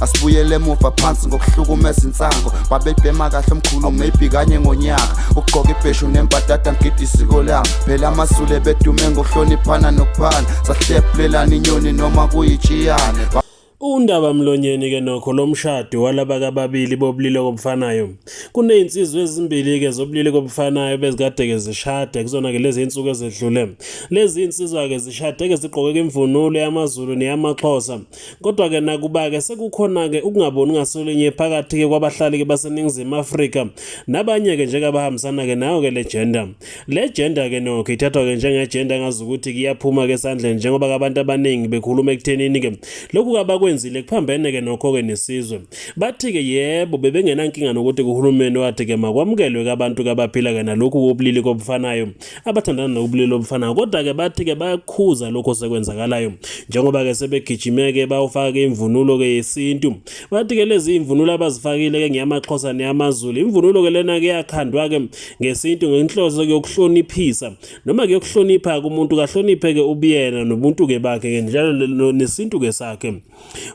Asibuyele emuva phansi ngokuhlukumeza insango. Babebhema kahle omkhulu maybe kanye ngonyaka. Ukugqoka ibheshu nembadada ngigida isiko lami. Phela amaZulu ebedume ngokuhloniphana nokuphana. Sahlephulelana inyoni noma kuyitshiyane. Undaba mlonyeni ke nokho lomshado walaba kababili bobulili obufanayo. Kunezinsizwa ezimbili ke zobulili obufanayo bezikade ke zishade kuzona ke lezi insuku ezedlule. Lezi insizwa ke zishade ke zigqoke imvunulo yamaZulu neyamaXhosa. Kodwa-ke nakuba-ke sekukhona-ke ukungaboni ngasolinye phakathi-ke kwabahlali-ke baseNingizimu Afrika nabanye-ke njengabahambisana-ke nayo-ke le gender. Le gender-ke nokho ithathwa-ke njengegender engazukuthi-ke iyaphuma-ke esandleni njengoba-ke abantu abaningi bekhuluma ekuthenini-ke lokhu abakwenzile kuphambene-ke nokho-ke nesizwe. Bathi-ke yebo bebengenankinga nokuthi kuhulumeni wathi-ke makwamukelwe-ke abantu-ke abaphila-ke nalokhu kobulili kobufanayo abathandana nobulili obufanayo kodwa-ke bathi-ke bayakhuza lokho osekwenzakalayo njengoba-ke sebegijime-ke bawufaka-ke imvunulo-ke yesintu bathi-ke lezi imvunulo abazifakile-ke ngeyamaxhosa neyamazulu imvunulo-ke lena-ke yakhandwa-ke ngesintu ngenhloso yokuhloniphisa noma-ke yokuhlonipha-ke umuntu kahloniphe-ke ubuyena nobuntu-ke bakhe-ke njalo nesintu-ke sakhe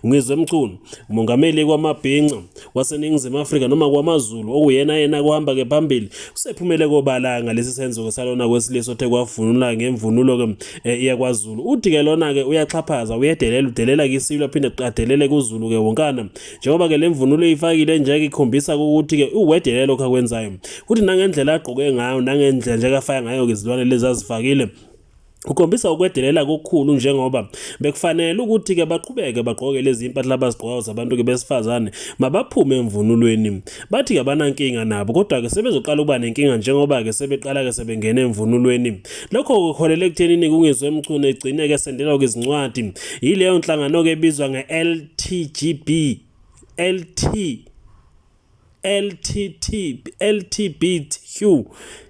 Ngizwe Mchunu, umongameli kwamabhinca waseNingizimu Afrika noma kwamaZulu okuyena yena kuhamba ke phambili usephumele kobala ngalesi senzo salona kwesilisa othe kwavunula ngemvunulo ke eh, iya kwaZulu. Uthi ke lona ke uyaxhaphaza uyedelela udelela ke isilo aphinde adelele kuZulu ke wonkana. Njengoba ke lemvunulo eyifakile nje ke ikhombisa ukuthi ke uwedelela lokho akwenzayo. Kuthi nangendlela agqoke ngayo nangendlela nje akafaka ngayo ke izilwane lezi azifakile Kukhombisa ukwedelela kokukhulu njengoba bekufanele ukuthi-ke baqhubeke bagqoke lezi mpahla abazigqokayo zabantu-ke besifazane mabaphume emvunulweni. Bathi-ke abanankinga nabo kodwa-ke sebezoqala ukuba nenkinga njengoba-ke sebeqala-ke sebengena emvunulweni. Lokho kuholele ekuthenini kuNgizwe Mchunu egcine-ke sendelwa-ke izincwadi yileyo nhlangano-ke ebizwa nge-LTGB LT LTT LTBQ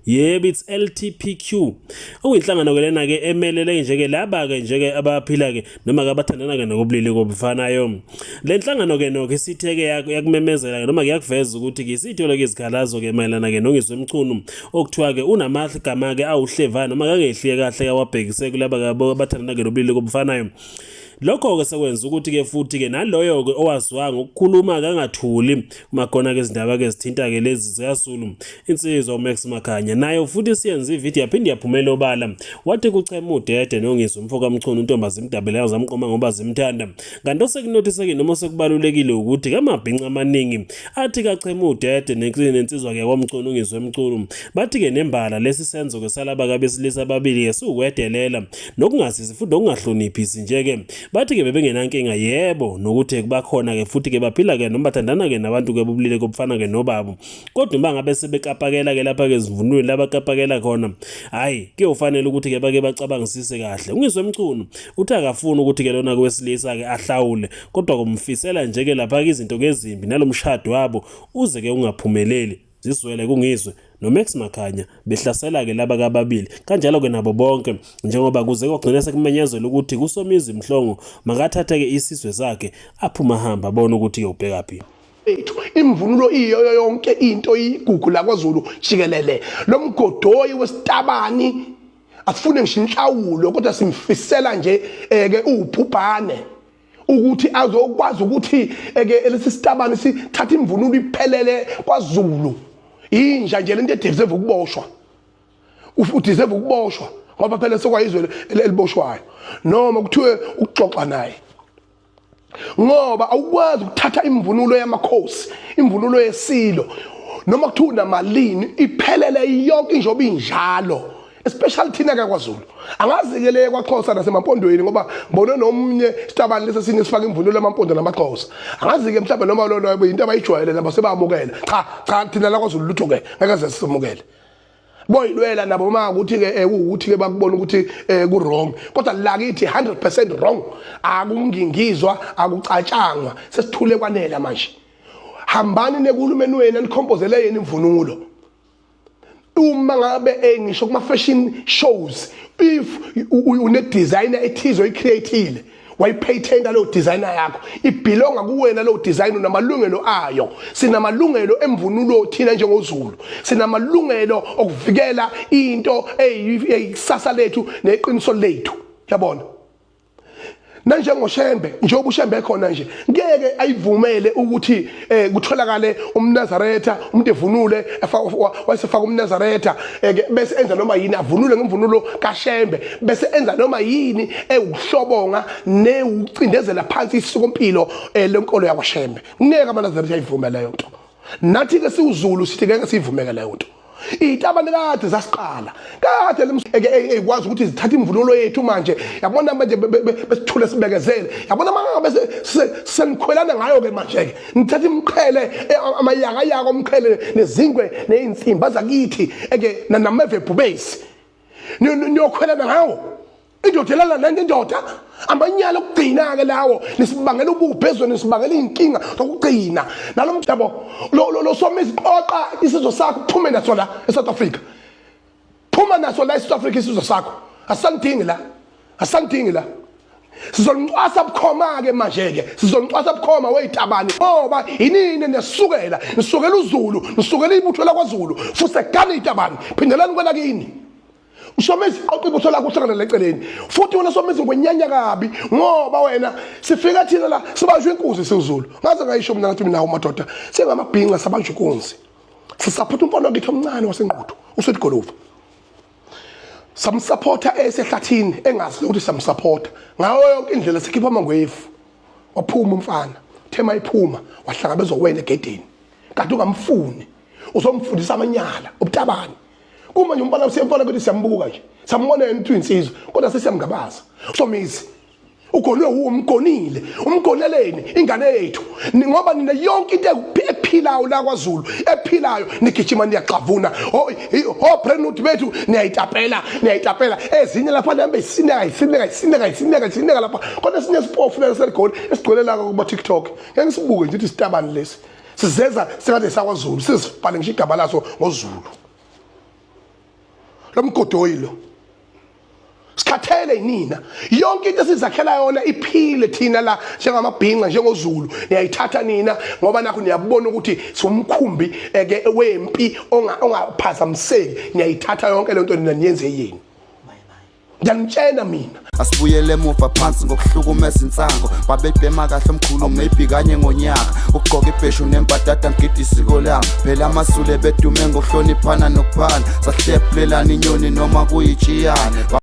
yebo it's LTPQ okuyinhlangano ke lena ke emelele nje ke laba ke nje ke abaphila ke noma ke abathandana ke nokubulili kobufanayo le nhlangano ke nokho isithe ke yakumemezela ke noma ke yakuveza ukuthi ke isithole ke izikhalazo ke mayelana ke noNgizwe Mchunu okuthiwa ke unamagama ke awuhlevana noma kangehliye kahle awabhekise kulaba abathandana ke nobulili kobufanayo Lokho-ke sekwenza ukuthi-ke futhi-ke naloyo-ke owaziwa ngokukhuluma kangathuli uma khona-ke izindaba-ke zithinta-ke lezi zikaZulu insizwa uMax Makhanya nayo futhi siyenze ividiyo yaphinde yaphumela obala wathi kuchema udede noNgizwe umfo kaMchunu intombi zimdabelayo zamqoma ngoba zimthanda kanti osekunotisekile noma osekubalulekile ukuthi kamabhinca amaningi athi kachema udede nensizwa-ke kwaMchunu uNgizwe Mchunu bathi-ke nembala lesi senzo-ke salaba kabesilisa ababili-ke siwukwedelela nokungazisi futhi nokungahloniphisi nje-ke bathi-ke bebengenankinga yebo nokuthi kubakhona-ke futhi-ke baphila-ke noma bathandana-ke nabantu-ke bobulili kobufana-ke nobabo kodwa uma ngabe sebekapakela-ke lapha-ke ezimvunulweni labakapakela khona hhayi kuyofanele ukuthi-ke bake bacabangisise kahle uNgizwe Mchunu uthi akafuni ukuthi-ke lona kwesilisa-ke ahlawule kodwa kumfisela nje-ke lapha-ke izinto-ke ezimbi nalo mshado wabo uze-ke ungaphumeleli Zizwele kuNgizwe noMax Makhanya behlasela-ke laba kababili kanjalo-ke nabo bonke njengoba kuze kogcina sekumenyezelwa ukuthi kuSomizi Mhlongo makathathe-ke isizwe sakhe aphume ahambe abone ukuthi-ke ubhekaphi. Ethu imvunulo iyoyo yonke into igugu lakwaZulu jikelele lo mgodoyi wesitabani asifune ngisho inhlawulo kodwa simfisela nje eke ubhubhane ukuthi azokwazi ukuthi eke lesi sitabane sithatha imvunulo iphelele kwaZulu inja nje lento edeserve ukuboshwa udeserve ukuboshwa ngoba phela sekwayizwe eliboshwayo noma kuthiwe ukuxoxa naye ngoba awukwazi ukuthatha imvunulo yamakhosi imvunulo yesilo noma kuthiwa unamalini iphelele yonke injoba injalo especially thina ke kwaZulu angazi ke le kwaXhosa nasemampondweni ngoba ngibone nomnye sitabani lesi sinye sifaka imvunulo yamampondo namaXhosa angazi ke mhlawumbe noma lolo into abayijwayele nabo sebamukela cha cha thina la kwaZulu lutho ke ngeke ze simukele boyilwela nabo uma ukuthi ke eh, ukuthi ke bakubona ukuthi eh, ku wrong kodwa la kithi 100% wrong akungingizwa akucatshangwa sesithule kwanela manje hambani nekuhulumeni wenu anikhombozele yena imvunulo uma ngabe eh, ngisho kuma fashion shows if une designer ethize oyicreateile wayipatenta leyo designer yakho ibhilonga kuwena leyo design unamalungelo ayo sinamalungelo emvunulo thina njengoZulu sinamalungelo okuvikela into eyikusasa lethu neqiniso lethu yabona. Nanjengoshembe, njengoba uShembe ekhona nje, ngeke ayivumele ukuthi eh kutholakale umNazaretha, umuntu evunule wayesefaka umNazaretha eh, bese enza noma yini, avunule ngemvunulo kaShembe bese enza noma yini ewuhlobonga newucindezela phansi isikompilo eh, lenkolo yakwaShembe. Ngeke amaNazaretha ayivume leyo nto. Nathi ke siwuZulu sithi ngeke siyivumeke leyo nto. Iy'tabane kade zasiqala kade eyikwazi ukuthi zithathe imvunulo yethu manje, yabona manje besithule sibekezele, yabona mangabe senikhwelana ngayo-ke manje-ke nithatha imiqhele, amayakayaka omqhele nezingwe ney'nsimba zakithi eke nameve ebhubesi niyokhwelana ngawo. Indoda elala nanye indoda, amanyala okugcina-ke lawo, nisibangela ubuphi ezweni, nisibangela iy'nkinga zokugcina. Nalo mjabo lo somizi, qoqa isizwe sakho uphume naso la e-South Africa, phuma naso la e-South Africa isizwe sakho, asisanidingi la, asisanidingi la. Sizoncwasa bukhoma-ke manje-ke, sizoncwasa bukhoma weyitabani, ngoba yinini nesukela nisukela uZulu, nisukela ibutho lakwaZulu, fusegani itabani, phindelani kwelakini. Somizi, qoqa ibutho lakho uhlangane leceleni. Futhi wena Somizi ngwenyanya kabi, ngoba wena sifika thina la sibanjwe inkunzi siwuZulu. Ngaze ngayisho mina ngathi mina madoda sengamabhinca sabanjwa inkunzi. Sisaphutha umfana wakithi omncane waseNquthu uSweet Goluva. Samsupporta esehlathini engazi ukuthi samsupporta ngayo yonke indlela, sikhipha amangwevu. Waphuma umfana, thema iphuma wahlangabezwa wena egedeni. Kanti ungamfuni uzomfundisa amanyala ubutabani. Uma nje umfana usiyamfana ukuthi siyambuka nje, siyambona yena ukuthi uyinsizwa, kodwa sesiyamngabaza. Somizi ugonwe umgonile, umgoneleni ingane yethu, ngoba nina yonke into ephilayo la kwaZulu ephilayo nigijima niyaxavuna. O Brentwood bethu niyayitapela, niyayitapela ezinye lapha, nihambe isineka isineka isineka isineka isineka lapha. Kodwa esinye isipofu lelo seligoli esigcwele la kuma TikTok, ngeke ngisibuke nje ukuthi isitabani lesi sizeza sengathi sakwaZulu, sizibhale ngisho igama laso ngoZulu. Lo mgodoyi lo sikhathele yinina, yonke into esizakhela yona iphile thina la njengamabhinca njengoZulu niyayithatha nina, ngoba nakho niyabona ukuthi siwumkhumbi eke wempi ongaphazamiseki, niyayithatha yonke lento nina niyenze yini. Ngiyanitshela mina. Asibuyele emuva phansi ngokuhlukumeza insango, babebhema kahle omkhulu maybe kanye ngonyaka, ukugqoka ibheshu nembadada ngigida isiko lami. Phela amaZulu bedume ngokuhloniphana nokuphana, sahlephulelana inyoni noma kuyitshiyane.